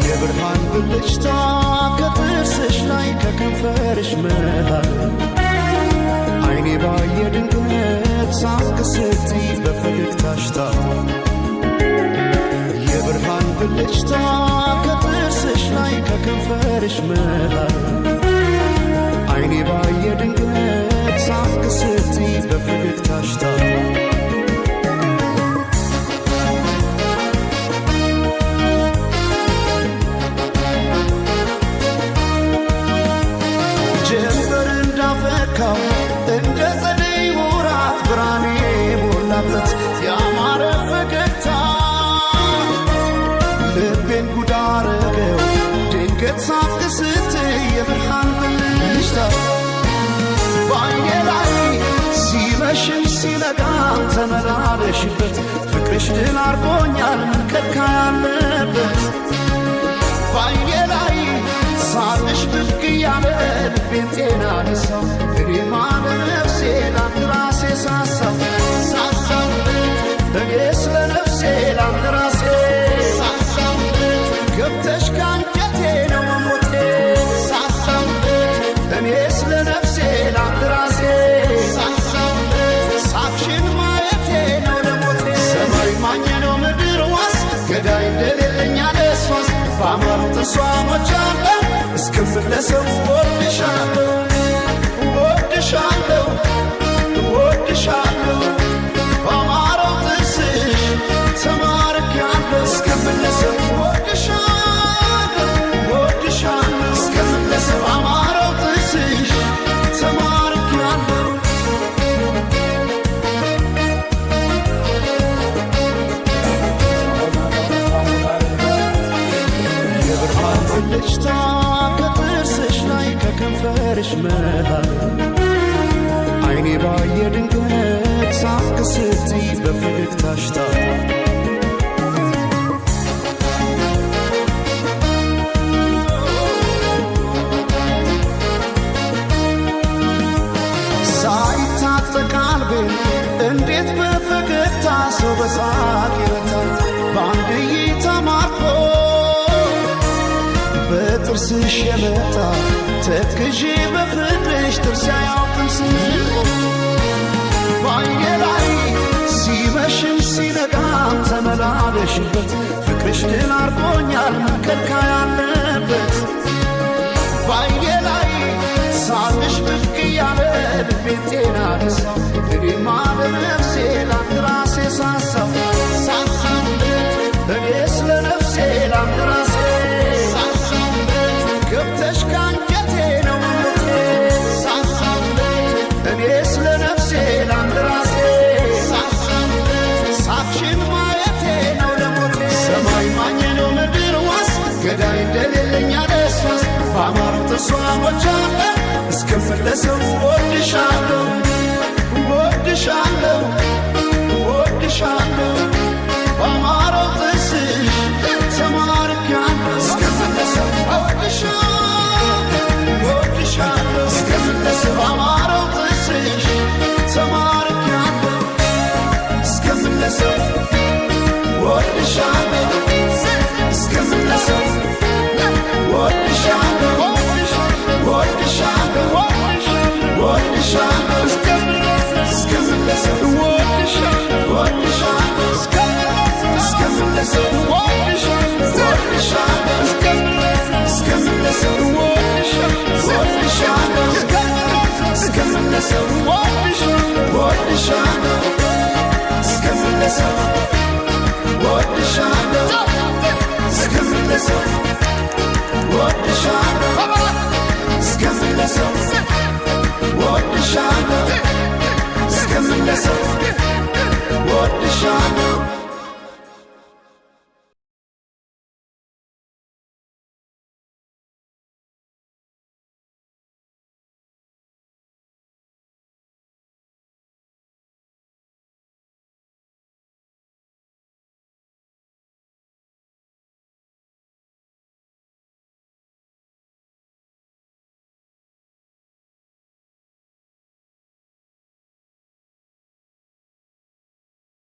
የብርሃን ብልጭታ ከጥርስሽ ላይ ከከንፈርሽ መሃል አይኔ ባየ ድንገት ሳቅ ስትይ በፈገግታሽ ታቷል። የብርሃን ብልጭታ ከጥርስሽ ላይ ከከንፈርሽ መሃል አይኔ ባየ ድንገት ሳቅ ስትይ በፈገግታሽ ታቷል። ጀንበር እንዳፈካው እንደ ጸደይ ወራት ብርሃኔ ሞላበት ያማረ ፈገግታ ልቤን ጉድ አረገው ድንገት ሳቅ ስትይ የብርሃን ብልጭታ በዓይኔ ላይ ሲመሽም ሲነጋም ተመላለሽበት ፍቅርሽ ድል አርጎኛል ምን ከልካይ አለበት በዓይኔ ላይ ሳቅሽ ብቅ እያለ ልቤን ጤና ነሳው። እኔማ ለነፍሴ ለአንድ ራሴ ሳሳው ሳሳው እኔ ስለ ነፍሴ ለአንድ ራሴ ሳሳው ገብተሽ ካንጀቴ ነው መሞቴ ሳሳው እኔ ስለ ነፍሴ ለአንድ ራሴ ሳሳው ሳቅሽን ማየቴ ነው ለሞቴ። ሰማይ ማኝ ነው ምድር ዋስ ገዳይ እንደሌለኝ አለሷስ በአማሩ ጥርሷ ሞቻለሁ እስክመለሰው እወድሻለሁ እወድሻለሁ እወድሻለሁ በአማረው ጥርስሽ ተማርኬያለሁ እስክመለሰው እወድሻለሁ እወድሻለሁ እስክመለሰው በአማረው ጥርስሽ ተማርኬያለሁ። የብርሃን ብልጭታ ከጥርስሽ ላይ ከከንፈርሽ መሃል አይኔ ባየ ድንገት ሳቅ ስትይ በፈገግታሽ ታቷል። ሳይታጠቅ ቀልቤን እንዴት በፈገግታ ሰው በሳቅ ይረታል በአንድ እይታ ማርኮ በጥርስሽ የመጣ ተክዤ በፍቅርሽ ጥርስ አያውቅም ስቆ በዓይኔ ላይ ሲመሽም ሲነጋም ተመላለሽበት ፍቅርሽ ድል አርጎኛል ምን ከልካይ አለበት በዓይኔ ላይ ሳቅሽ ብቅ እያለ ልቤን ጤና ነሳው። እኔማ ለነፍሴ ለአንድ ራሴ ሳሳው ሳሳው እኔ ስለ ነፍሴ ለአንድ ራሴ ሳሳው ገብተሽ ካንጀቴ ነው መሞቴ ሳሳው እኔ ስለ ነፍሴ ለአንድ ራሴ ሳሳው ሳቅሽን ማየቴ ነው ለሞቴ። ሰማይ ማኝ ነው ምድር ዋስ ገዳይ እንደሌለኝ አለሷስ በአማሩ ጥርሷ ሞቻለሁ እስክመለሰው እወድሻለሁ እወድሻለሁ እወድሻለሁ በአማረው ጥርስሽ ተማርኬያለሁ እስክመለሰው እወድሻለሁ እወድሻለሁ እስክመለሰው በአማረው ጥርስሽ ተማርኬያለሁ እስክመለሰው እወድሻለሁ እስክመለሰው እወድሻለሁ እወድሻለሁ እወድሻለሁ እስክመለሰው እወድሻለሁ እስክመለሰው እወድሻለሁ እስክመለሰው እወድሻለሁ እስክመለሰው እወድሻለሁ እስክመለሰው እወድሻለሁ እስክመለሰው እወድሻለሁ እስክመለሰው እወድሻለሁ እስክመለሰው እወድሻለሁ።